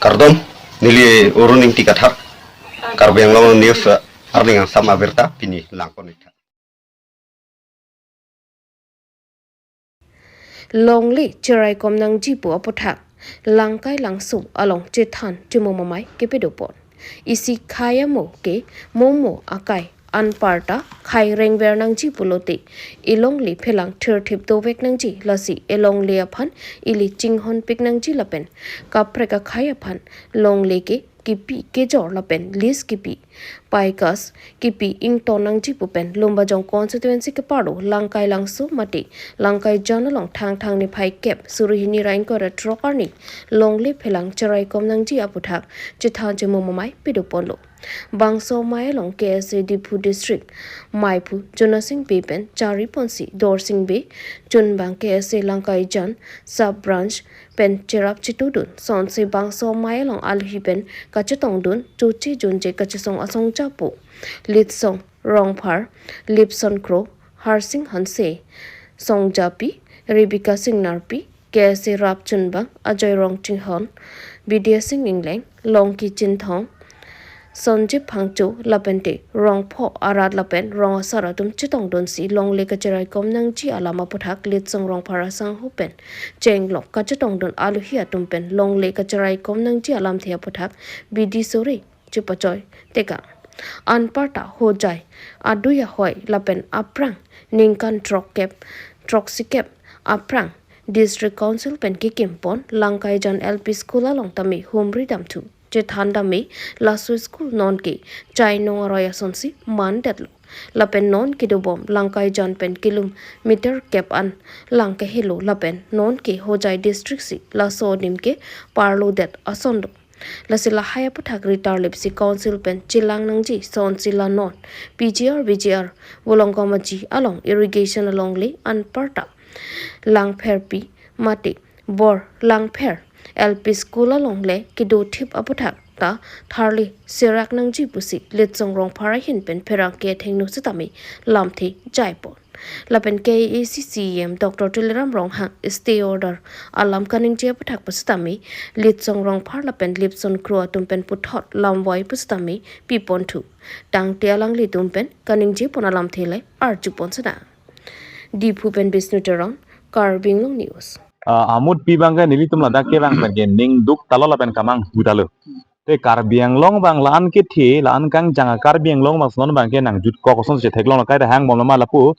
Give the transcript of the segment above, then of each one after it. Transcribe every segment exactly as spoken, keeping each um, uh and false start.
Kardom, neli Arun Ingti Kathar, Karbi Anglong News, eh, arni angsam abirta pini langpon-ik tha. Longle cheraikom nangji pu aputhak Langkailangso along chethan chemum amei kepadopon. Isi khei amo ke momo akai anparta khei rengver nangji pulote elongle phelang thirthip dovek nangji, lasi elongle aphan ili chinghonpik nangji lapen kaprek akhei aphan longle ke kipi kejor lapen lease kipi, paikas kipi ington nangji pu pen Lumbajong constituency keparlo Langkailangso mate Langkaijan along Thangthang niphai kep suri hini ra ingkoi ra throk arni longle phelang cheraikom nangji aputhak chethan chemum amei padoponlo. Bangso amei along K S A Diphu District Meiphu Chunasing Bey pen chariponsi Dorsing Bey, chunbang K S A Langkaijan Sub Branch pen cherap chetudun. Sonsi bangso amei along alohi pen kachetongdun, choche junje kachesong asong japo Litsong Rongphar, Lipson Kro, Harsing Hanse, Songjapi, Rebecca Singnarpi, K S A rap chunbang Ajoy Rongchinghon, Bidya Sing Ingleng, Longki Chinthong, Sonjip Phangcho lapente rongpho arat lapen rong asar atum chetongdunsi longle kacheraikom nangji alam aputhak Litsong Rongphar asangho pen chenglok kachetongdun alohi atum pen longle kacheraikom nangji alamthe aputhak bidi sore chepachoi tekang. Anparta Hojai adui ahoi lapen aphrang ningkan throkkep, throksikep aphrang District Council pen kekimpon Langkaijan L P School along tame humri damthu. Chethan tame laso school nonke chainong aroi asonsi mandetlo. Lapen non kedobom Langkaijan pen kilometer kep an lang kehelo lapen nonke Hojai District si laso adim ke parlodet ason do. Lasi lahai aputhak ritarlipsi Council pen chelang nangji, sonsi la non P G R V G R Volongkom Aji along irrigation alongle anparta Langpherpi mate Bor Langpher L P School alongle kedothip aputhak ta tharli serak nangji pusi Litsong Rongphar ahin pen pherangke athengno sitame lamthe jaipon. Lapen K A A C C E M Doctor Tuliram Ronghang stay order alam kaningje aputhak pusitame Litsong Rongphar lapen Lipson Kro atum pen puthot lamvoi pusitame piponthu. Tangte alanglitum pen kaningjepon alamthe le arjupon seta. Diphu pen Bishnu Teron, Karbi Anglong News. Ah, amutpi abangke nelitum ladak kevang pen ke ning duk talo lapen kamanghu talo. Te Karbi Anglong abang la-an kethe, la-an kangjang a Karbi Anglong abang non abangke nangjutkok ason chetheklong, la kai ta hangbomlo ma lapu.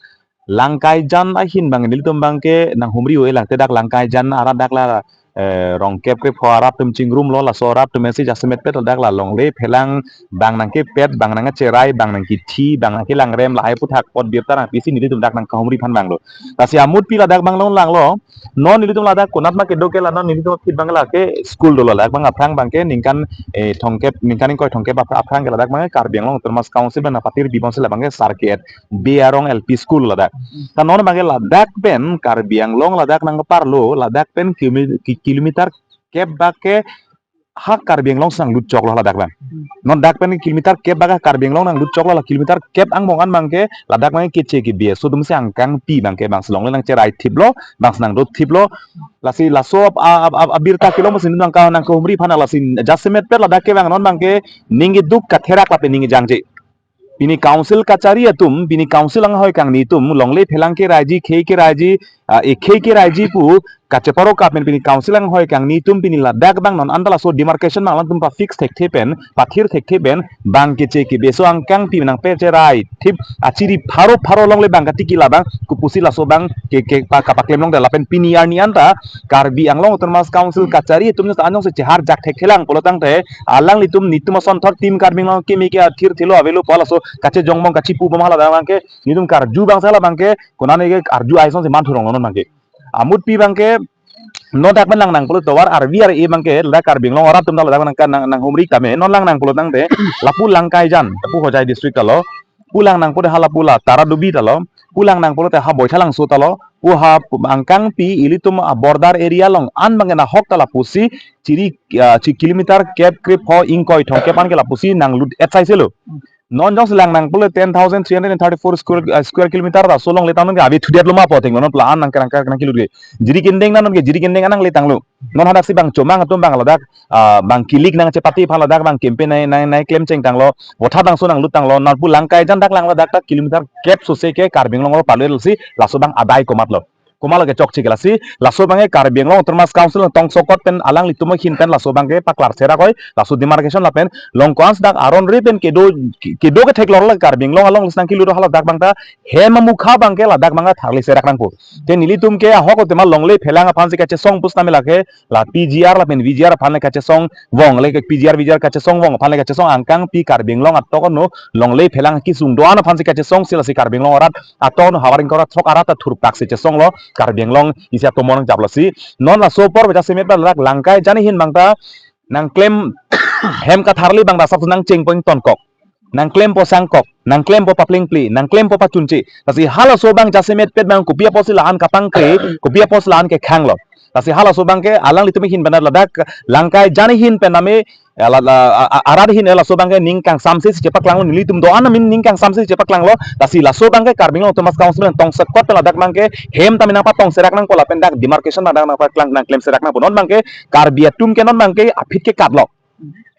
Langkaijan ahin abang nelitum abangke nanghumri-o-e lang, te dak Langkaijan arat dak la, eh, rongkep krepho arat atum chingrumlo, laso arat atum esi jasemet pet dak la longle phelang abang nangkepet, abang nangcherai, abang nangkethi, abang nangkelangrem lahai aputhak apot birta nangpisi nelitum dak nangkahumri aphan abanglo. Lasi amutpi ladak abang long langlo. Non nelitum ladak konat ma kedo ke la, non nelitum aphi abang lake school dolo, ladak abang aphrang abangke ningkan, eh, thongkep, ningkan ingkoi thongkep aphrang, aphrang ke ladak abang Karbi Anglong Autonomous Council abang nangpatir bibonsi la abangke Circuit Bey arong L P School ladak. Ta non abangke ladak pen Karbi Anglong ladak nangparlo, ladak pen kilomi-, ki-, kilometer kep bak ke ha Karbi Anglong si nanglutchoklo ladak abang. Non dak pen kilometer kep bak ha Karbi Anglong nanglutchoklo, la kilometer kep angbong an abangke ladak abang keche kebe aso atumsi angkangpi abangke bangsi longle nangcheraithiplo, bangsi nangdothiplo. Lasi laso ab-, ab-, ab-, abirta kelong pusi nangka-, nangkahumri aphan, lasi jasemet pet ladak kevang non abangke ning keduk katherak lapen ning kejangje. Pini council kachari atum, pini council anghoi kangni atum, longle phelang keraiji, khei keraiji, ah, e khei keraiji pu kacheparo kapen pini council anghoi kangni atum pini ladak abang non anta laso demarcation abang alangtum pa-fix thekthe pen, pathir thekthe pen, abang keche kebe aso angkangpi nangpacheraithip, achiri pharo pharo longle abang katiki la abang, kopusi laso abang ke, ke, pa, kapaklem longdet lapen pini arni anta Karbi Anglong Autonomous Council kachari atum ta anjongsi cheharjak thekthelang pulo tangte, alanglitum netum asonthot Team Karbi Anglong kimi ke athirthilo avelo pu laso kachejong abang kachipubom hala abangke, netum karju abangsi hala abangke, konane ke arju aisonsi manthurong non abangke. Amutpi abangke, non dak pen lang nangpulo tovar arvi ar e abangke, ladak Karbi Anglong arat atum ta ladak nang, nang, nanghumri tame, non lang nangpulo tangte, lapu Langkaijan, lapu Hojai District talo, pu lang nangpulo hala pu la Taradubi talo, pu lang nangpulote ha Boithalangso talo, pu ha angkangpi ilitum a border area along an abangke nahok ta lapusi chiri, ah, chi kilometer kep krepho ingkoi thongkep an ke lapusi nanglut etsai selo. Non jongsi lang nang pule ten thousand three hundred and thirty-four square, uh, square kilometer ta so longle tangnon ke ave thudet lo ma pu ateng lo, non pula an nang kerang kerang kilut ke. Jiri kendeng nang non ke jiri kendeng an nangle tanglo. Non hadak si bang chomang atum bang ladak, ah, bang kilik nangchepate aphan ladak bang campaign nai nai nai klem cheng tanglo. Votha bangso nanglut tanglo. Non pu lang kaijan dak lang ladak ta kilometer kep sose ke Karbi Anglong lo palu si laso bang adai komat lo. Komat lo ke chokche ke lasi laso bang ke Karbi Anglong Autonomous Council tongsokot pen alanglitum ahin pen laso bang ke paklar serak oi, laso demarcation lapen long ko-an si dak aron re pen kedo kedo ke theklor la Karbi Anglong along si nangkilut haladak bang ta hem amukha bang ke ladak bang ke tharli serak nangpo. Te nelitum ke ahok tema longle phelang aphan si kachesong pusitame lake la P G R lapen V G R aphan le kachesong vong le P G R V G R kachesong vong aphan le kachesong angkang pi Karbi Anglong atok no longle phelang kisung do-an aphan si kachesong si lasi Karbi Anglong arat atok no havar ingkoi ra throk arat ta thurpak si chesong lo Karbi Anglong isi atomon nang japlo si non laso apor baca semet ba lak lang kaijan ahin bang ta nang klem hem katharli bang ta sap nang cheng poin tonkok. Nang klempo sangkok, nang klempo paplingpli, nang klempo pachunche. Lasi halaso bang jasemet pet bang kopi apotsi la-an kapangkre, kopi apotsi la-an kekhang lo. Lasi halaso bang ke alanglitum ahin pen ladak lang kaijan ahin pen name, eh, la, la, a, a, arat ahin laso bang ke ning kangsamse si chepaklang lo, nelitum do-an amin ning kangsamse si chepaklang lo. Lasi laso bang ke Karbi Anglong Autonomous Council pen tongsokot pen ladak bang ke hem tame nangpatong serak nangpo lapen dak demarcation bang dak nangpaklang nang klem serak nangpo. Non bang ke Karbi atum ke non bang ke aphi ke kat lo.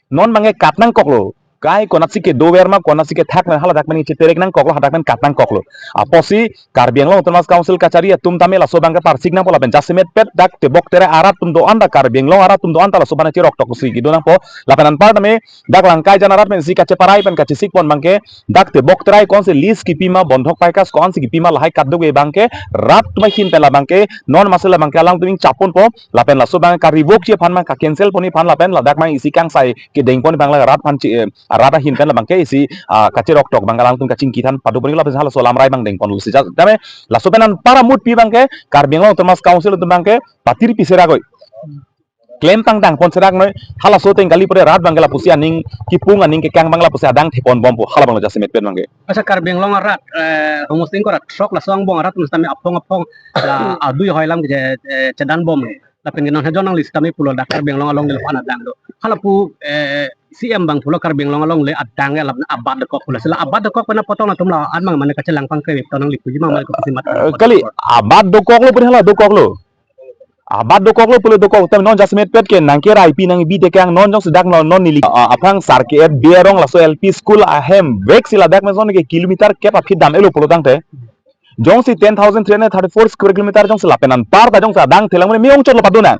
Non bang ke kat nangkok lo. Kai konatsi kedover ma, konatsi kethak ma, haladak pen cheterek nangkok lo, hadak pen kat nangkok lo. Apotsi Karbi Anglong Autonomous Council kachari atum tame laso bang ke parsik nangpo lapen jasemet pet dak tebok terai arat atum do-an ta Karbi Anglong arat atum do-an ta laso bang cherok tok si kedo nangpo. Lapen anpar tame dak lang kaijan arat pen si kacheparai pen kachesik pon bang ke dak tebok terai ko-an si lease kipi ma, bondhok paikas ko-an si kipi ma lahai kat do ke bang ke rat atum ahin pen la bang ke non masi la bang ke alangtum ingchap ponpo lapen laso bang ke ka-revoke ji aphan bang ka-cancel pon aphan lapen ladak bang isi kangsai kedeng pon bang la rat aphan chi, eh, rat ahin pen la bang ke isi, ah, kacherok tok bang alangtum kachingki than padu pon lapen halaso lamrai bang deng pon lo si ja. Tame laso pen anpar amut pi bang ke Karbi Anglong Autonomous Council atum bang ke patir pi serak oi. Klem pangdang pon serak noi, halaso ateng kali pore rat bang ke lapusi aning kipung aning kekang bang lapusi adang thepon bompo hala bang lo jasemet pet bang ke. Asa Karbi Anglong arat, eh, homosing ko rat throk laso angbong arat pusitame aphong aphong la adui hoi alam ke, eh, chedan bom. Lapen ke non hejon nangli sitame pulo dak Karbi Anglong along le pan adang do. Hala pu, eh, C M bang pulo Karbi Anglong along le adang ke la abat dokok pulo. Sila abat dokok pen apotong atum la-an mang mane kachelang pangkre to nangli puji mang mane ko pusi mat. Eh, kali abat dokok lo pun hala dokok lo. Abat dokok lo pulo dokok tame non jasemet pet ke nang ke raipi nang bi tekang non jongsi dak non non neli, ah, aphang sar ke et berong laso L P school ahem vek si ladak meson ke kilometer kep aphi dam-et lo pulo tangte. Jongsi ten thousand three hundred thirty-four square kilometer jongsi lapen anpar ta jongsi adang thelang mane me-ong chot lo paduna.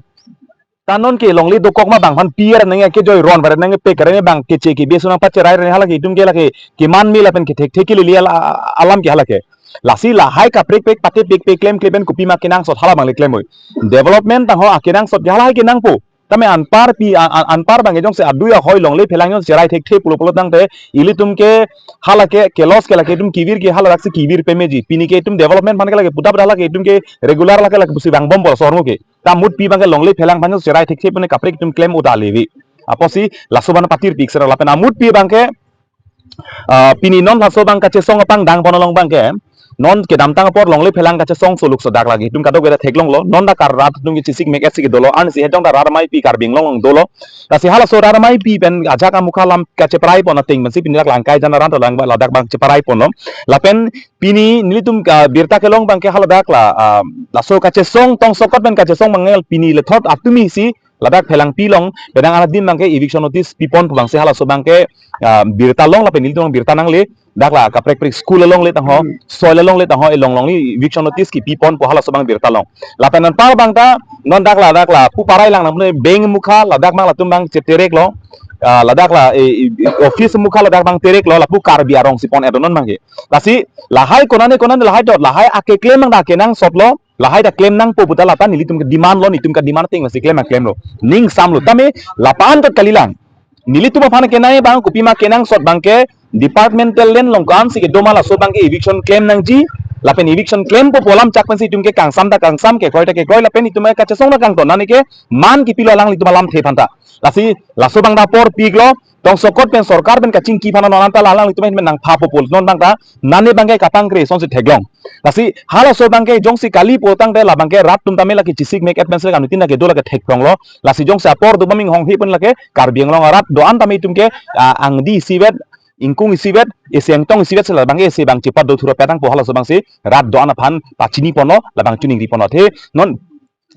Ta non ke longle dokok ma bang aphan pier nang ke joi ron bare nang pe kare bang keche kebi ason nangpacherai re hala ke itum ke lake keman me lapen kethek thek ke lili ala-, alam ke hala ke. Lasi lahai kaprek prek pate pek pek klem klem pen kopi ma kenangsot hala bang le klem oi. Development tangho akenangsot ke hala hai kenangpo. Tame anpar pi a-, a-, anpar bang ke jongsi adui ahoi longle phelang jongsi cherai thekthe pulo pulo tangte ilitum ke hala ke kelos ke lake itum kevir ke hala daksi kevir pemeji. Pini ke itum development aphan ke lake puta puta lake itum ke regular lake lake pusi bang bom bol sormo ke. Ta amut pi bang ke longle phelang aphan jongsi cherai thekthe pune kaprek itum klem uta levi. Apotsi laso bang patir pi serak lapen amut pi bang ke ah, pini non laso bang kachesong apangdang pon along bang ke non kedamtang apor longle phelang kachesong soluk sodak lagi itum kadokave ta theklong lo non dak rat atum ke chesik mek et si ke dolo an si hejong ta rat amei pi Karbi Anglong along dolo. Lasi halaso rat amei pi pen ajak amukha alam kacheparai pon ateng pensi pini dak lang kaijan arat lang ladak bang cheparai pon lo. Lapen pini nelitum ka birta kelong bang ke haladak la, ah, laso kachesong tongsokot pen kachesong bang el pini lethot atum isi ladak phelangpi along penang arat adim bang ke eviction notice pipon pu bang si halaso bang ke, ah, birta long lapen nelitum birta nangle dak la kaprek prek school along le tangho, hmm, soil along le tangho, elong long ni eviction notice kipipon pu halaso bang birta long. Lapen anpar bang ta non dak la dak la pu parai lang nang pune bank mukha ladak bang latum bang cheterek lo, ah, ladak la, eh, eh, office mukha ladak bang terek lo lapu Karbi arong si pon-et non bang ke. Lasi lahai konane konane lahai dot lahai akeklem bang dak kenangsot lo. Lahai ta klem nangpo puta lata nelitum ke demand lo, nelitum ke demand ateng si klem klem lo. Ning sam lo. Tame lapan tot kalilang. Nelitum aphan kenai bang kopi ma kenangsot bang ke departmental land along ko-an si kedo ma laso bang ke eviction klem nangji. Lapen eviction klempo pu alam chak pensi itum ke kangsam ta kangsam kekroi ta kekroi lapen itum ke kachesong ta kangton nani ke man kipilo alanglitum alamthe aphan ta. Lasi laso bang ta apor pik lo. Tongsokot pen sorkar pen kachingki aphan non anta lalang itum pen nangphapo pu non bang ta nane bang ke kapangkre asonsi theklong. Lasi halaso bang ke jongsi kali pu tangte la bang ke rat atum tame lake chesik mek et pensi lake anuttin lake do lake theklong lo. Lasi jongsi apor do baming hong hi pun lake Karbi Anglong arat do-an tame itum ke, ah, angdi isivet ingkung isivet, isi ingtong isivet si labang ke isi abang chepat do thurap petang po, halaso abang si rat do-an aphan pachini ponlo, labang choningri ponlo. Athe non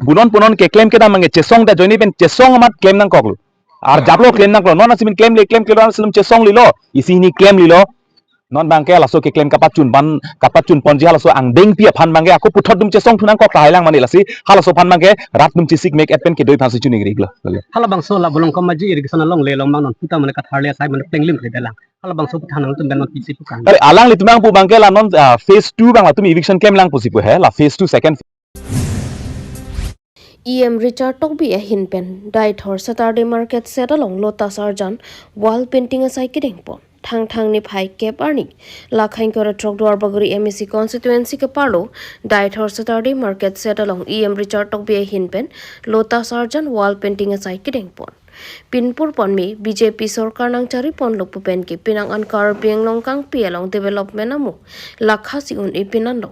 punon punon keklem kedam abang ke chesong ta ajoine pen chesong amat klem nangkoklo. Arjaplo klem nangkoklo. Non asi min klemle, klemkle lo, asilum chesonglelo. Isi hini klemlelo. Non abang ke laso keklem kapachun pan, kapachun ponji halaso angdengpi aphan abang ke ako puthot atum chesong thu nangkok tahai lang mane lasi. Halaso aphan abang ke rat atum chesik mek et pen kedo aphan si choningri iklo. Halabangso la Bolongkom Maji irrigation along le along abang non puta mane katharle asai mane plenglim le dalang. Halabangso puthot nangtum ben non pisi pukang. Kali alanglitum abang pu abang ke la non, ah, phase two abang latum eviction klem lang pusi pu he, la phase two second. E M Richard Tokbi ahin pen Deithor Saturday Market Shed along Lotus Arjan wall painting asai kedeng pon. Thangthang niphai kep arni, la khaingkor throk Duarbagori M A C constituency keparlo Deithor Saturday Market Shed along E M Richard Tokbi ahin pen Lotus Arjan wall painting asai kedeng pon. Pinpur ponme B J P sorkar nangchari ponlo pu pen ke penang an Karbi Anglong kangpi along development amo lakha si un-e pin anlo.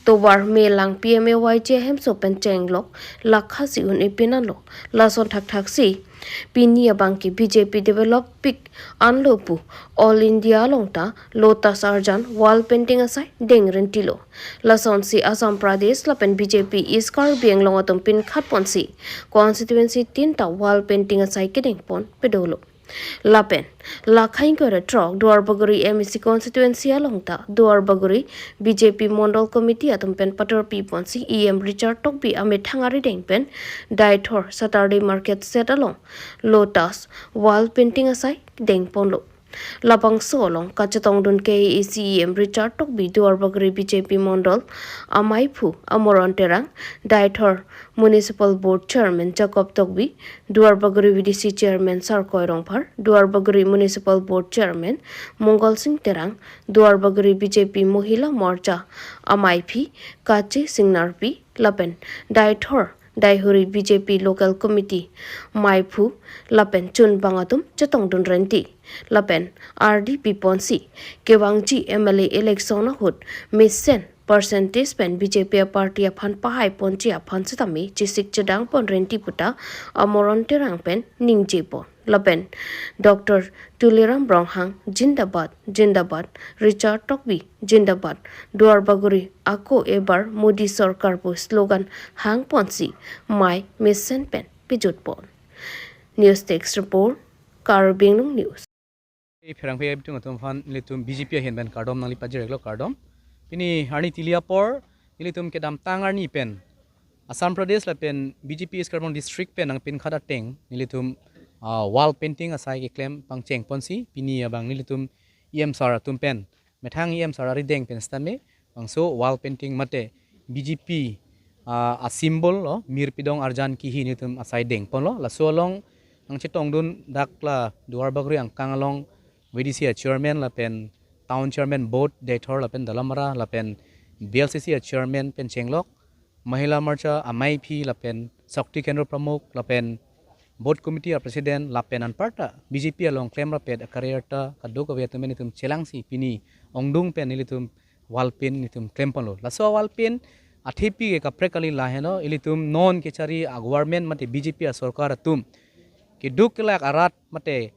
Tovar melang P M A Y G ahemso pen chenglok lakha si un-e pin anlo. Lason thakthak si pini abang ke B J P develop pik anlo pu All India along ta Lotus Arjan wall painting asai deng rentilo. Lasonsi Assam Pradesh lapen B J P East Karbi Anglong atum pinkhat ponsi constituency tin ta wall painting asai kedeng pon pedolo. Lapen la khaingkor throk Duarbagori M A C constituency along ta Duarbagori B J P Mondol Committee atum pen patorpi ponsi E M Richard Tokbi amethang arideng pen Deithor Saturday Market Shed along Lotus wall painting asai deng ponlo. Labangso along kachetongdun K A A C E M Richard Tokbi, Duarbagori B J P Mondol amaiphu Amoron Terang, Deithor Municipal Board Chairman Jacob Tokbi, Duarbagori V D C Chairman Sarkoi Rongphar, Duarbagori Municipal Board Chairman Mongol Sing Terang, Duarbagori B J P Mohila Morcha amaiphi Kache Singnarpi, lapen Deithor Deihori B J P Local Committee maiphu lapen chunbang atum chetongdun renti. Lapen ardi piponsi kevangji M L A election ahut mesen percentage pen B J P aparty aphan pahai ponji aphan setame chesik chedang pon renti puta Amoron Terang pen ningje pon. Lapen Doctor Tuliram Ronghang Jindabad, Jindabad, Richard Tokbi Jindabad, Duarbagori ako ebar Modi Sorkar pu slogan hang ponsi mei mesen pen pejut pon. News Desk Report, Karbi Anglong News. Ei pherangphe abitung atum aphan nelitum B J P ahin pen kardom nangli pajir-iklo, kardom. Pini arni tili apor nelitum kedamtang arni pen Assam Pradesh lapen B J P East Karbi Anglong District pen nangpinkhat ateng nelitum, ah, wall painting asai keklem pangcheng ponsi pini abang nelitum E M sir atum pen, methang E M sir arideng pen setame bangso wall painting mate B J P, ah, a symbol lo, Mir Pidong Arjan Kihi nelitum asai deng ponlo. Laso along nangchetongdun dak la Duarbagori angkang along V D C a chairman lapen town chairman both Deithor lapen Dalamara lapen B L C C a chairman pen chenglok, Mahila Morcha amaiphi lapen Shakti Kendra Pramukh lapen both committee a president lapen anparta B J P along klemrapet a career ta kadokave atum nelitum chelangsi pini ongdung pen nelitum wall paint nelitum klem ponlo. Laso wall paint athepi ke kaprek kali laheno, ilitum non kechari a government mate B J P a sorkar atum keduk kelak arat mate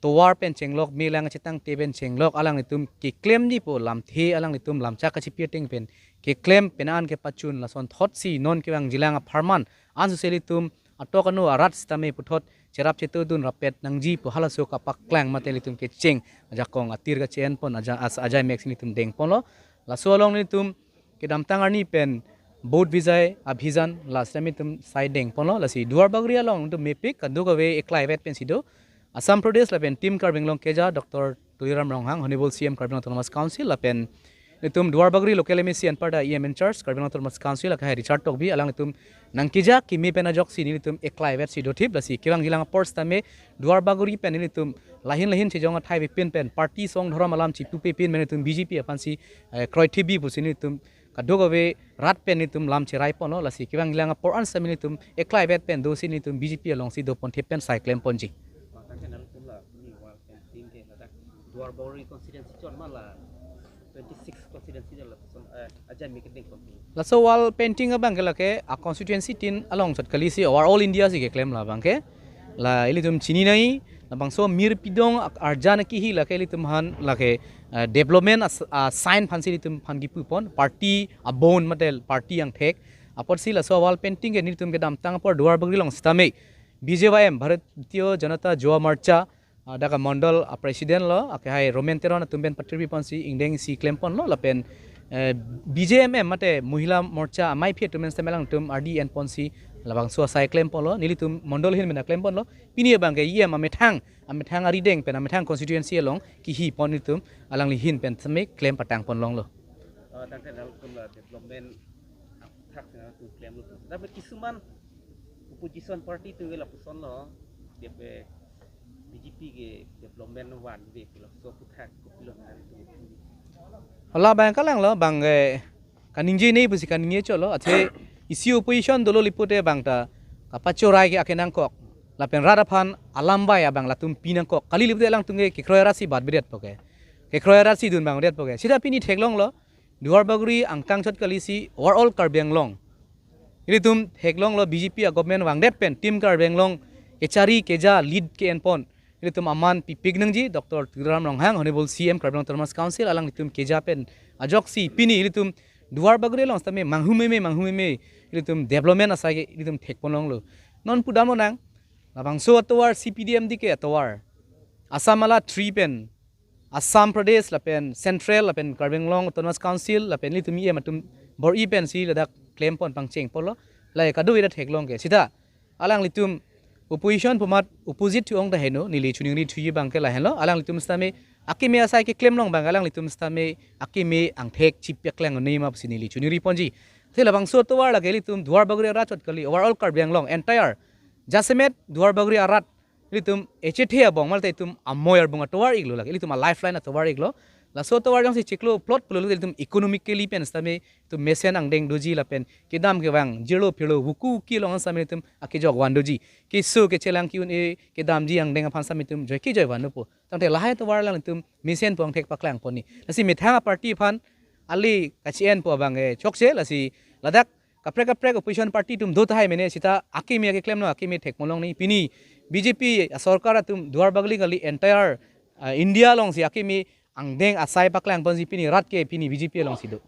tovar pen chenglok, melang chetangte pen chenglok, alanglitum keklemji pu lamthe, alanglitum lamchak kachipi ateng pen keklem, penang an kepachun, lason thotsi non kevangjilang apharman ansose ilitum atok anu arat setame puthot cherap chetodun rapet nangji pu halaso kapaklang mate ilitum kecheng ajakong atir kache-en pon aja-, as-, ajai mek si nelitum deng ponlo. Laso along nelitum kedamtang arni pen Vote Vijay Abhijan la setame nelitum sai deng ponlo, lasi Duarbagori along nelitum mepik kadokave eklai vet pensi do. Assam Pradesh lapen Team Karbi Anglong keja Doctor Tuliram Ronghang, Honorable C M Karbi Anglong Autonomous Council, lapen nelitum Duarbagori local M A C anparta E M in charge Karbi Anglong Autonomous Council akehai Richard Tokbi, alanglitum nangkeja kimi pen ajoksi nelitum eklai vetsi dothip, lasi kevangjilang apor setame Duarbagori pen nelitum lahin lahin chejong athai bipin pen party song dhorom alam chipupe pin pen nelitum B J P aphansi, eh, kroithebi pusi nelitum kadokave rat pen nelitum lam cherai ponlo, lasi kevangjilang apor an setame nelitum eklai vet pen dosi nelitum B J P alongsi doponthip pen sai klem ponji. Bangtang channel tum la, ni wall painting ke ladak Duarbagori constituency chot ma la twenty-six constituency la son, eh, ajai mi keding konti. Laso wall painting abang ke lake a constituency tin along chot kali si over all India si keklem labang ke. La ilitum chininei, Labangso mir pidong ak-, arjan kehi lake ilitum aphan lake, eh, development as-, a sign aphansi ilitum aphan kipu pon, party abon mate party angthek. Apotsi laso a wall painting ke nelitum kedamtang apor Duarbagori along sitame B J Y M, Bharatiya Janata Yuva Morcha, ah, dak a mondol a president lo, akehai Roman Teron atum pen patirpi ponsi ingdeng isi klem ponlo lapen, eh, B J M M mate Mohila Morcha amaiphi atum pen sitame alangtum ardi en ponsi labangso asai klem ponlo, nelitum mondol ahin mena klem ponlo. Pini abang ke E M amethang, amethang arideng pen amethang constituency along kihi pon nelitum alangli ahin pen sitame klem patang pon longlo. Oh, tangte nangtum la development thak sina tu klemlo. Tapi kisuman opposition party tu ke lapuson lo, dia pe B J P ke development vanve pulo, so aphuthak kopilo nangtum. Hala abang kalanglo, abang ke kaningje ne pusi kaningje cholo, athe isi opposition dolo li pute abang ta kapachorai ke akenangkok. Lapen rat aphan alam bai abang latum pinangkok. Kali li pute alangtum ke kekroi arat si bat bedet poke. Kekroi arat si dun abang bedet poke. Sita pini theklonglo, Duarbagori angkang chot kalisi overall Karbi Anglong, ilitum theklonglo B J P a government vangdet pen Team Karbi Anglong kechari keja lead ke-en pon ilitum aman pipik nangji Doctor Tuliram Ronghang, Honorable C M Karbi Anglong Autonomous Council, alanglitum keja pen ajoksi pini ilitum Duarbagori along sitame manghu meme, manghu meme, ilitum development asai ke ilitum thek pon longlo. Non pudam lonang, labangso atovar C P D M D K atovar, Assam ala three pen Assam Pradesh lapen Central lapen Karbi Anglong Autonomous Council lapen ilitum E M atum bor-i pensi ladak klem pon pangcheng ponlo. Lahai kado ida theklong ke. Sita alanglitum opposition pu amat opposite thu-ong ta heno, neli choningri thuji abang ke lahenlo. Alanglitum sitame akeme asai keklem long abang, alanglitum sitame akeme angthek chipyak lang ne ma pusi neli choningri ponji. Athe labangso atovar lake ilitum Duarbagori arat chot kali, overall Karbi Anglong entire jasemet Duarbagori arat ilitum echethe abong mate itum amoi arbung atovar iklo lake, ilitum a lifeline atovar iklo. Laso atovar jongsi chiklo plot pulo ilitum economically pen sitame itum mesen angdeng doji lapen kedam kevang jirlo phirlo vuku ki along sitame itum akejok van doji. Keso kechelang ki-un-e kedamji angdeng aphan sitame itum joike joi van dopo. Tangte lahai atovar alanglitum mesen pu angthek paklang ponji. Lasi methang a party aphan ali kachi-en pu abang ke chokche, lasi ladak kaprek kaprek opposition party atum do tahai mene, sita akeme akeklemlo, akeme thek pon long ni. Pini B J P asorkar atum Duarbagori kali, entire, ah, India alongsi akeme angdeng asai paklang ponsi pini rat ke pini B J P alongsi do.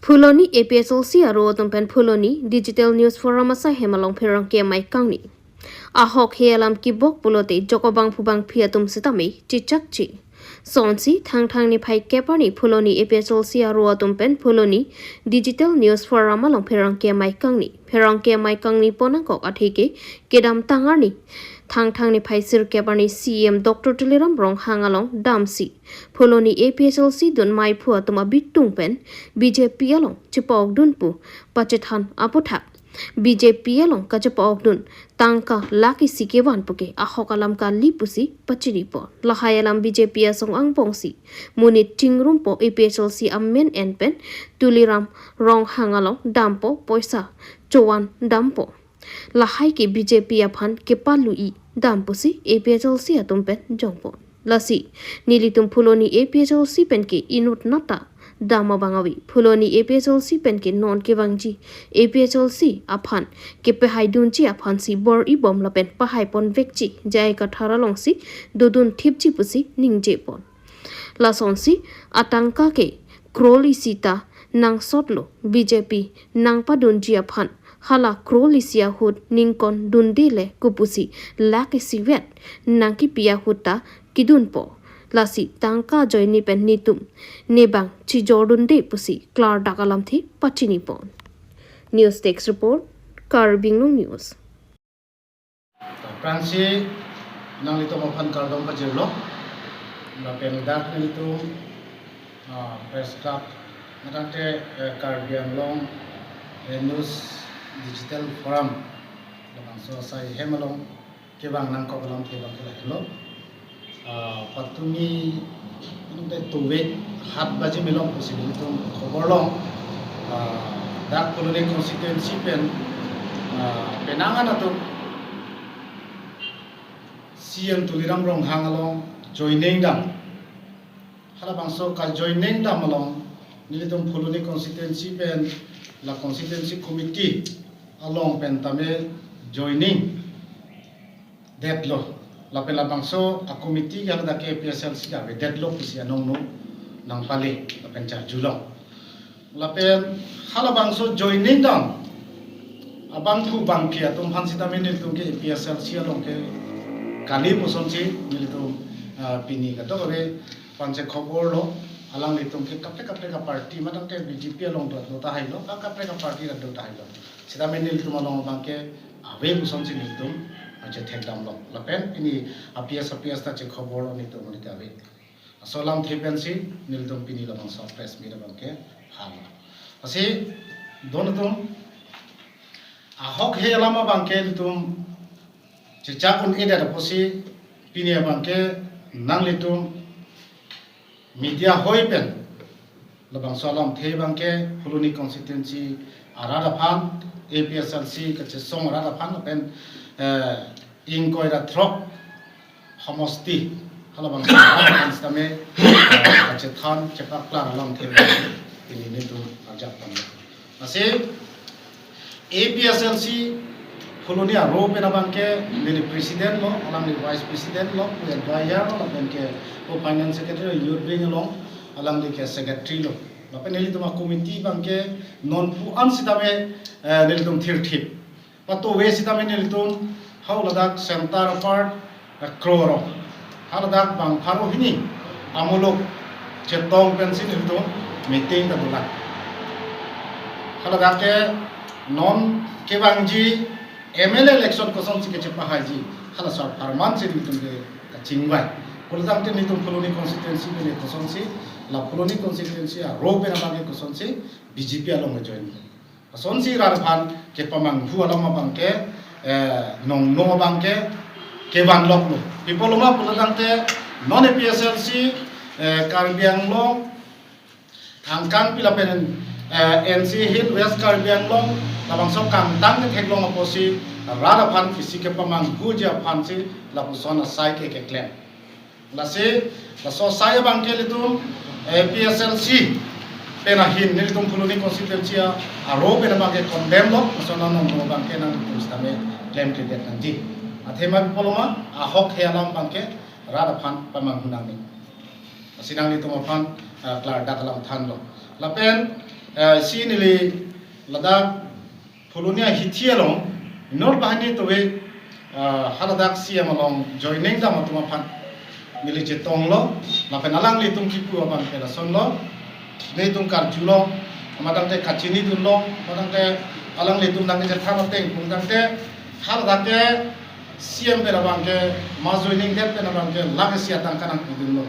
Phuloni A P H L C aro atum pen Phuloni Digital News Forum asai hem along pherangke amei kangni. Ahok he alam kebok pulote jokobang phubang phi atum sitame chechakche. Sonsi Thangthang niphai kep arni Phuloni A P H L C aro atum pen Phuloni Digital News Forum along pherangke amei kangni. Pherangke amei kangni pon nangkok athe ke kedamtang arni Thangthang niphai sirkep arni C E M Doctor Tuliram Ronghang along damsi Phuloni A P H L C dun meiphu atum abitung pen B J P along chepa-okdun pu pachethan aphuthak B J P along kachepa-okdun tangka lakh isi kevan puke ahok alam kali pusi pachini pon. Lahai alam B J P asong angbongsi monit chingrum po, A P H L C amen en pen Tuliram Ronghang along dampo, poisa chovan dampo. Lahai ke B J P aphan kepalu-i dam pusi A P H L C atum pen jong pon. Lasi nelitum Phuloni A P H L C pen ke inut nata dam abang ave. Phuloni A P H L C pen ke non kevangji A P H L C aphan kepahaidunji aphansi bor-i bom lapen pahai ponvekji J I Kathar alongsi dodun thipji pusi ningje pon. Lasonsi atangka ke crore isi ta nangsotlo, B J P nangpadunji aphan hala crore isi ahut ningkon dunde le kopusi lakh isi vet nangkipi ahut ta kedunpo. Lasi tangka ajoine pen netum nebang chejordunde pusi klardak alamthe pachini pon. News Desk Report, Karbi Anglong News. Aphrangsi nanglitum aphan kardom pajirlo. Lapen dak nelitum, ah, Press Club, matangte, eh, Karbi Anglong, eh, News Digital Forum, labangso asai hem along kevang nangkok alamthe abang ke lahelo. Ah, patumi, ante tuvek hat baji melong pusi nelitum khobor long. Ah, dak Phuloni constituency pen, ah, penang an atum C M Tuliram Ronghang along joining dam. Halabangso kajoining dam along nelitum Phuloni constituency pen la constituency committee along pen tame joining detlo. Lapen labangso a-committee ke haladak ke A P H L C ke avedetlo pusi anong no nangpale lapen charjulong. Lapen halabangso joining dam abangphu bangphi atum aphan sitame nelitum ke A P H L C along ke kali pusonsi nelitum, ah, pini kadokave aphan chekhobor lo, alanglitum ke kaprek kaprek a-party, matang te B J P along do, do tahai lo, ka kaprek a-party do tahai lo. Sitame nelitum along abang ke ave pusonsi nelitum achethek damlo. Lapen pini A P S, A P S ta chekhobor lo nelitum monit ave. Laso alamthe pensi nelitum pini labangso press meet abang ke hang. Lasi don atum, ahok he alam abang ke nelitum chechak un-edet apotsi pini abang ke nanglitum media hoi pen labangso alamthe abang ke Phuloni constituency arat aphan, A P H L C kachesong arat aphan lapen, eh, ingkoi ra throk homosti halabangso arat aphan sitame, eh, kachethan chepaklang alamthe abang ke pini nelitum arjap pon. Lasi A P H L C Phuloni aro pen abang ke neli president lo, alangli vice president lo, pu advisor lo, lapen ke pu finance secretary, youth wing along, alangli ke secretary lo. Lapen nelitum a-committee abang ke non pu an sitame, eh, nelitum thirthip. Patove sitame nelitum haladak center apart, eh, crore. Haladak bang pharo hini amuluk chetong pensi nelitum meeting ta dolang. Haladak ke non kevangji M L A election kosonsi kechepahaiji, halaso apharman si nelitum ke kachingvai. Pulotangte nelitum Phuloni constituency ke kosonsi, la Phuloni constituency aro pen abang ke kosonsi B J P along join. Lasonsi rat aphan kepamanghu alam abang ke, eh, nongno abang ke kevan loklo. Pi apotlo ma pulotangte non A P H L C, eh, Karbi Anglong angkang pi lapen, eh, N C Hills, West Karbi Anglong labangso kangtang ketheklong apotsi rat aphan isi kepamanghuji aphansi lapuson asai ke keklem. Lasi, laso asai abang ke nelitum, eh, A P H L C pen ahin nelitum Phuloni constituency aro pen abang ke condemn lo, laso nang nongno abang ke nangtum sitame klemkledet nangji. Athema pi apotlo ma, ahok he alam abang ke rat aphan pamanghu nangne. Lasi nanglitum aphan, eh, klardak alam thanlo. Lapen, eh, isi neli ladak Phuloni ahithi along, inut banghini tove, ah, haladak C M along joining dam atum aphan neli chetonglo, lapen alanglitum kipu abang ke lasonlo, nelitum karjulo, matangte kachinidunlo, matangte alanglitum nangchethan ateng, pulotangte haladak ke C M pen abang ke, ma joining det pen abang ke lakh isi atangka nangpidunlo.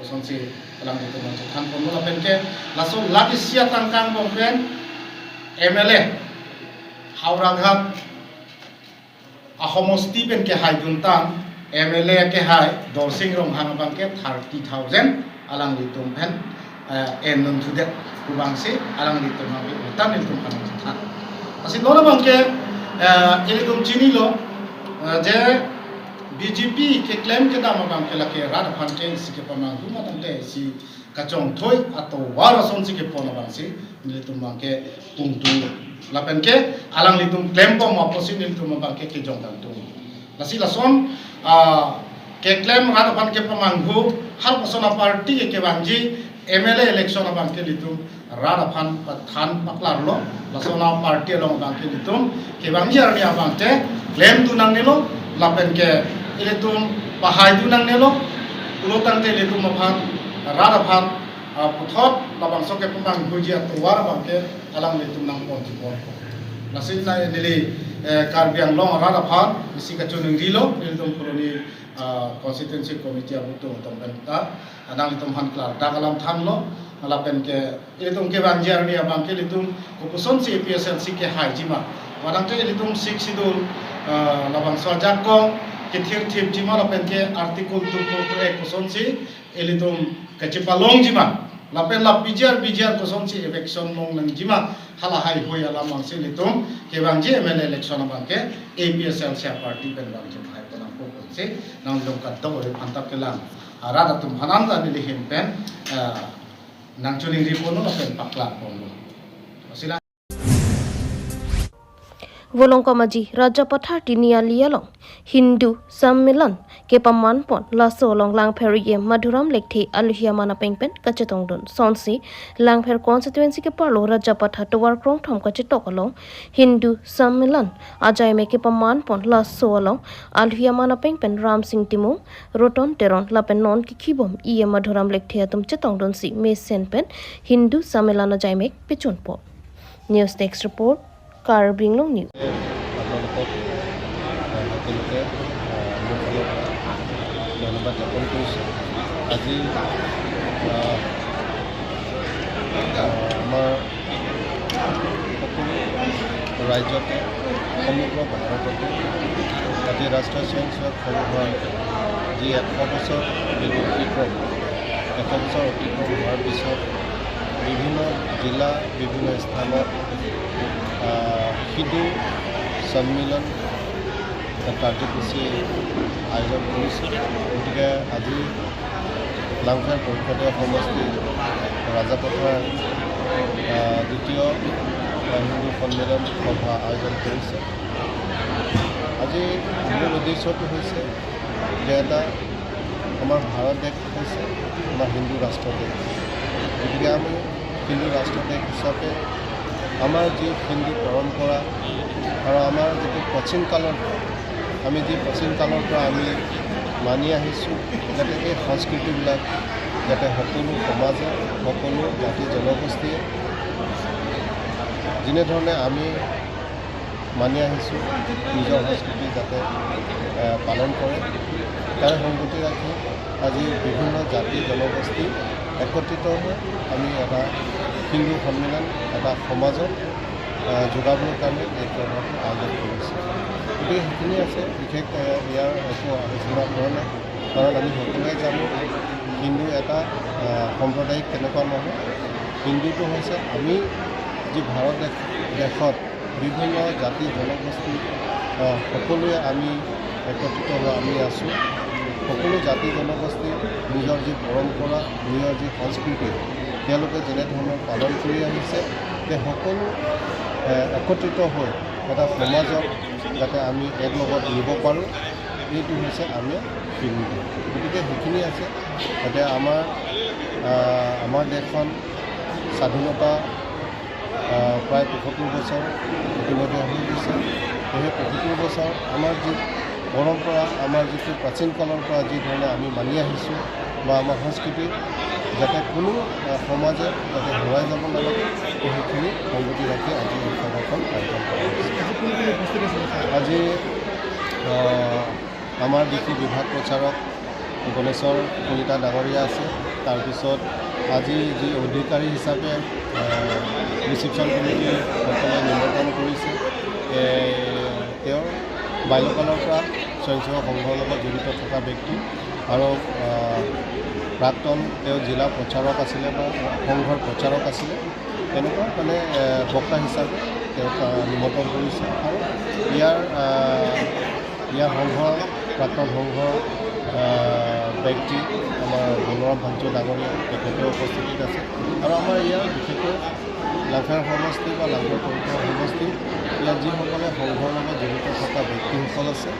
Kosonsi alanglitum nangchethan ponlo lapen ke laso lakh isi atangka angbong pen M L A Howraghat ahomosti pen kehaidun tang M L A kehai Dorsing Ronghang abang ke thirty thousand alanglitum pen, eh, endun thudet pu abangsi alanglitum abang ke utan nelitum aphan nangchethan. Lasi non abang ke, eh, ilitum chinilo, eh, je B J P keklem kedam abang ke lake rat aphan ke isi kepamanghu matangte isi kachongthoi atovar asonsi kepon abangsi nelitum abang ke pungtung. Lapen ke alanglitum klembom apotsi nelitum abang ke kejong kangtung. Lasi lason, ah, keklem rat aphan kepamanghu, halapuson a-party ke kevangji M L A election abang ke ilitum rat aphan pathan paklarlo, lason a-party along abang ke ilitum kevangji arni abang ke klemdun nangnelo, lapen ke ilitum pahaidun nangnelo, pulotangte ilitum aphan, rat aphan, ah, puthot labangso kepamanghuji atovar abang ke alanglitum nangpon chipon. Lasi neli, eh, Karbi Anglong arat aphan isi kachoningrilo, ilitum Phuloni, ah, constituency committee abutung atum pen ta, nanglitum aphan klardak alam thanlo, lapen ke ilitum kevangji arni abang ke ilitum kopusonsi A P H L C kehaiji ma. Matangte ilitum Sixth Schedule, ah, labangso ajakong kethirthipji ma lapen ke Article two four two A kosonsi ilitum kachepalongji ma. Lapen la P G R, P G R kosonsi eviction longnangji ma. Hala haihui alam abangsi ilitum kevangji M L A election abang ke A P H L C a-party pen abang chepahai pon nangpo pusi nangdong kadokave aphan ta kelang arat atum aphan anta neli ahin pen, eh, nangchoningri ponlo lapen paklar ponlo. Sila. Volongkom aji Rajapathar Tiniali along Hindu Sammilan kepaman pon, laso along Langpher E M Madhuram Lekthe aluhi aman apeng pen kachetongdun. Sonsi Langpher constituency keparlo Rajapathar tovar krongthom kachetok along Hindu Sammilan ajaimek kepaman pon, laso along aluhi aman apeng pen Ramsing Timung, Roton Teron lapen non kikhibom E M Madhuram Lekthe atum chetongdunsi mesen pen Hindu Sammilan ajaimek pechun pon. News Desk Report, Karbi Anglong News. আপোনালোকক, আহ, সকলোকে, আহ, মোৰ ফালৰ পৰা ধন্যবাদ জ্ঞাপন কৰিছোঁ। আজি, আহ, আহ, আমাৰ সকলো ৰাজ্যতে, সমগ্ৰ ভাৰততে আজি ৰাষ্ট্ৰীয় স্বয়ংসেৱক সংঘৰ যি এশ বছৰ অতিক্ৰম, এশ বছৰ অতিক্ৰম হোৱাৰ পিছত বিভিন্ন জিলা, বিভিন্ন স্থানত, আহ, সিদ্ধু সন্মিলন কাৰ্যসূচী আয়োজন কৰিছে। গতিকে আজি লাংখাৰ পৰিষদীয় সমষ্টি ৰাজাপথাৰ, আহ, দ্বিতীয়, আহ, হিন্দু সন্মিলন সভা আয়োজন কৰিছে। আজি মূল উদ্দেশ্যটো হৈছে যে এটা আমাৰ ভাৰত দেশ হৈছে আমাৰ হিন্দু ৰাষ্ট্ৰ দেশ। গতিকে আমি হিন্দু ৰাষ্ট্ৰ দেশ হিচাপে আমাৰ যি হিন্দু পৰম্পৰা আৰু আমাৰ যিটো প্ৰাচীন কালৰ পৰা, আমি যি প্ৰাচীন কালৰ পৰা আমি মানি আহিছোঁ, যাতে এই সংস্কৃতিবিলাক যাতে সকলো সমাজে, সকলো জাতি জনগোষ্ঠীয়ে যেনেধৰণে আমি মানি আহিছোঁ, নিজৰ সংস্কৃতি যাতে, এ, পালন কৰে, তাৰে সংগতি ৰাখি আজি বিভিন্ন জাতি জনগোষ্ঠী একত্ৰিত হৈ আমি এটা হিন্দু সন্মিলন, এটা সমাজত, এ, যোগাবৰ কাৰণে এই সভাটো আয়োজন কৰিছোঁ। গতিকে সেইখিনি আছে, বিশেষ, এ, ইয়াৰ একো আলোচনা কৰা নাই, কাৰণ আমি সকলোৱে জানো হিন্দু এটা, এ, সাম্প্ৰদায়িক তেনেকুৱা নহয়। হিন্দুটো হৈছে আমি যি ভাৰত দেশ, দেশত বিভিন্ন জাতি জনগোষ্ঠী, আহ, সকলোৱে আমি একত্ৰিত হৈ আমি আছোঁ। সকলো জাতি জনগোষ্ঠী নিজৰ যি পৰম্পৰা, নিজৰ যি সংস্কৃতি, তেওঁলোকে যেনেধৰণৰ পালন কৰি আহিছে, সেই সকলো, আহ, একত্ৰিত হৈ এটা সমাজক যাতে আমি এক লগত নিব পাৰোঁ, এইটো হৈছে আমি হিন্দু। গতিকে সেইখিনি আছে। এতিয়া আমাৰ, আহ, আমাৰ দেশখন স্বাধীনতা আহ, প্ৰায় পঁয়সত্তৰ বছৰ ইতিমধ্যে হৈ গৈছে। সেই পঁয়সত্তৰ বছৰ আমাৰ যি পৰম্পৰা, আমাৰ যিটো প্ৰাচীন কালৰ পৰা যি ধৰণে আমি মানি আহিছোঁ বা আমাৰ সংস্কৃতি, যাতে কোনো, আহ, সমাজে যাতে হেৰাই যাব নালাগে, তো সেইখিনি সংগতি ৰাখি আজি এই সভাখন আয়োজন কৰা হৈছে। আজি কোন কোন উপস্থিত আছিলে, ছাৰ? আজি, আহ, আমাৰ যিটো বিভাগ প্ৰচাৰক গণেশ্বৰ কলিতা ডাঙৰীয়া আছে, তাৰপিছত আজি যি অধিকাৰী হিচাপে, আহ, ৰিচিপশ্যন কমিটিসকলে নিমন্ত্ৰণ কৰিছে, এ, তেওঁ বাল্যকালৰ পৰা স্বয়ংসেৱক সংঘৰ লগত জড়িত থকা ব্যক্তি আৰু, আহ, প্ৰাক্তন তেওঁ জিলা প্ৰচাৰক আছিলে বা সংঘৰ প্ৰচাৰক আছিলে। তেনেকুৱা মানে, এ, বক্তা হিচাপে তেওঁক, আ, নিমন্ত্ৰণ কৰিছে। আৰু ইয়াৰ, আ, ইয়াৰ সংঘৰ, প্ৰাক্তন সংঘৰ, আ, ব্যক্তি আমাৰ বলৰাম ভাংচু ডাঙৰীয়া তেখেতেও উপস্থিতিত আছে। আৰু আমাৰ ইয়াৰ বিশেষকৈ লাংখাৰ সমষ্টি বা লাংখাৰ পৰিসৰ সমষ্টি, ইয়াত যিসকলে সংঘৰ লগত জড়িত থকা ব্যক্তিসকল আছে,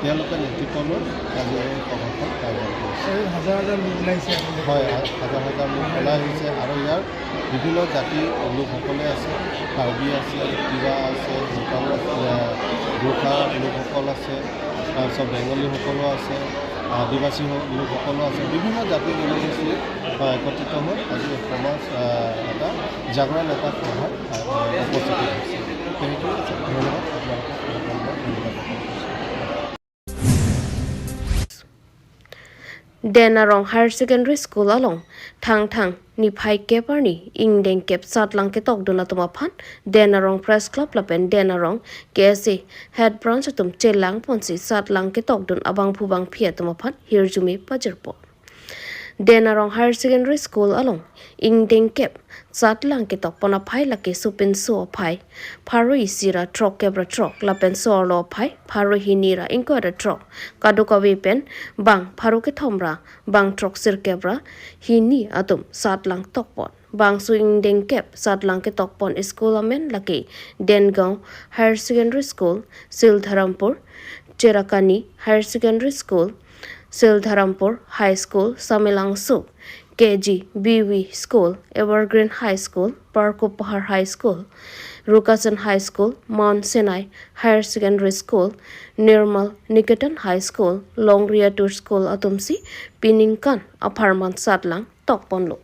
তেওঁলোকে নেতৃত্ব লৈ আজি এই সভাখন আয়োজন কৰিছে। এই হাজাৰ হাজাৰ লোক ওলাইছে আপোনালোকে। হয়, হা-, হাজাৰ হাজাৰ লোক ওলাই আহিছে আৰু ইয়াৰ বিভিন্ন জাতিৰ লোকসকলে আছে, কাৰ্বি আছে, তিৱা আছে, নেপাল আছে, আহ, গোৰ্খা লোকসকল আছে, তাৰপিছত বেংগলীসকলো আছে, আদিবাসী হ-, লোকসকলো আছে, বিভিন্ন জাতি জনগোষ্ঠী, আহ, একত্ৰিত হৈ আজি এই সমাজ, আহ, এটা জাগৰণ এটা সভাত, আহ, উপস্থিত হৈছে। তো সেইটোৱে আছে। ধন্যবাদ আপোনালোকক, ধন্যবাদ। Denarong Higher Secondary School along Thangthang niphai kep arni ingdeng kep satlang ketokdun atum aphan Denarong Press Club lapen Denarong K S A Head Branch atum chelang ponsi satlang ketokdun abangphu bangphi atum aphan hirjume pajirpo. Den Arong Higher Secondary School along ingdeng kep satlang ketok pon aphai lake sopinso aphai pharo isi ra throk kep ra throk lapen so-arlo aphai pharo hini ra ingkoi ra throk, kadokave pen bang pharo kethom ra bang throk sirkep ra hini atum satlang tok pon. Bangso ingdeng kep satlang ketok pon school amen lake Dengaon Higher Secondary School, Sildharampur, Cherakani Higher Secondary School, Sildharampur High School, Samelangso K G B V School, Evergreen High School, Parkopahar High School, Rukasen High School, Mount Sinai Higher Secondary School, Nirmal Niketan High School, Longriatur School atumsi piningkan apharman satlang tok ponlo.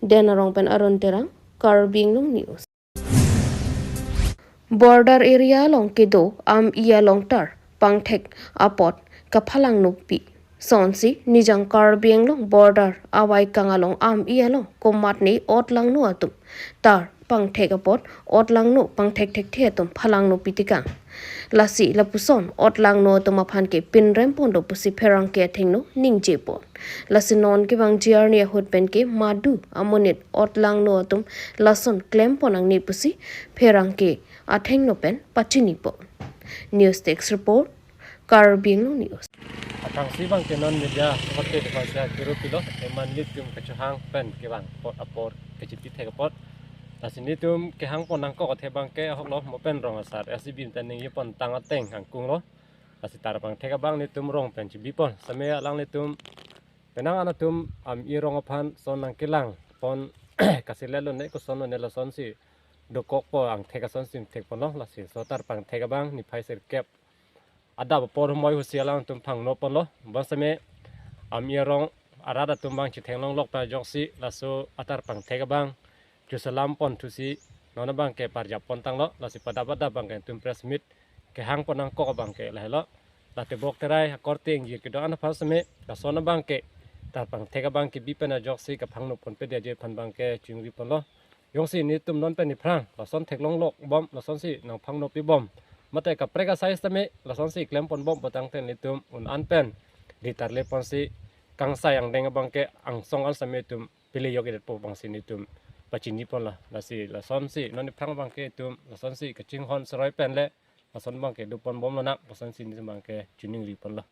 Den Arong pen Arun Terang, Karbi Anglong News. Border area along kedo am-i along tar pangthek apot kaphalangnopi. Sonsi Nijang Karbi Anglong border avaikang along am-i along komatne otlangno atum tar pangthek apot otlangno pangthek thekthe atum phalangnopi tikang. Lasi lapuson otlangno atum aphan ke pinrem pon do pusi pherangke athengno ningje pon. Lasi non kevang G R ni ahut pen ke madu amonit otlangno atum lason klem pon nangne pusi pherangke athengno pen pachini pon. News Desk Report, Karbi Anglong News. Athangsi abang ke non media kote de konsia kiru pilo, eman nelitum kachehang pen kevang apot apor kechipi thek apot. Lasi nelitum kehang pon nangkok athe abang ke ahok lo mo pen rong asar S D B ta ningje pon tang ateng angkung lo. Lasi tar pangthek abang nelitum rong pen chibi pon. Same alanglitum penang an atum am-i arong aphan son nangkelang pon kasilet lone koson lone lasonsi dokok po angthek asonsi thek ponlo. Lasi so tar pangthek abang niphai sirkep adap apor humoi husi alangtum phangno ponlo. Bonsame am-i arong arat atum abang chitheng longlok pa ajoksi laso atar pangthek abang chusalam pon thusi non abang ke parjap pon tanglo. Lasi pada pada abang ke nelitum press meet kehang pon nangkok abang ke lahelo. Late bok terai akorte ingjir kedo-an aphan same lason abang ke tar pangthek abang kebi pen ajoksi kaphangno ponpe dia je aphan abang ke chingri ponlo. Jongsi nelitum non pen niphrang lason theklonglok bom, lasonsi nangphangnopi bom, mate kaprek asai sitame lasonsi klem pon bom pu tangte nelitum un an pen ditar le ponsi kangsai angdeng abang ke angsong an sitame itum pele yok-idet po abangsi nelitum pachini ponlo. Lasi lasonsi non niphrang abang ke itum lasonsi kachinghon seroi pen le lason abang ke do pon bomlo nang, lasonsi nelitum abang ke chiningri ponlo.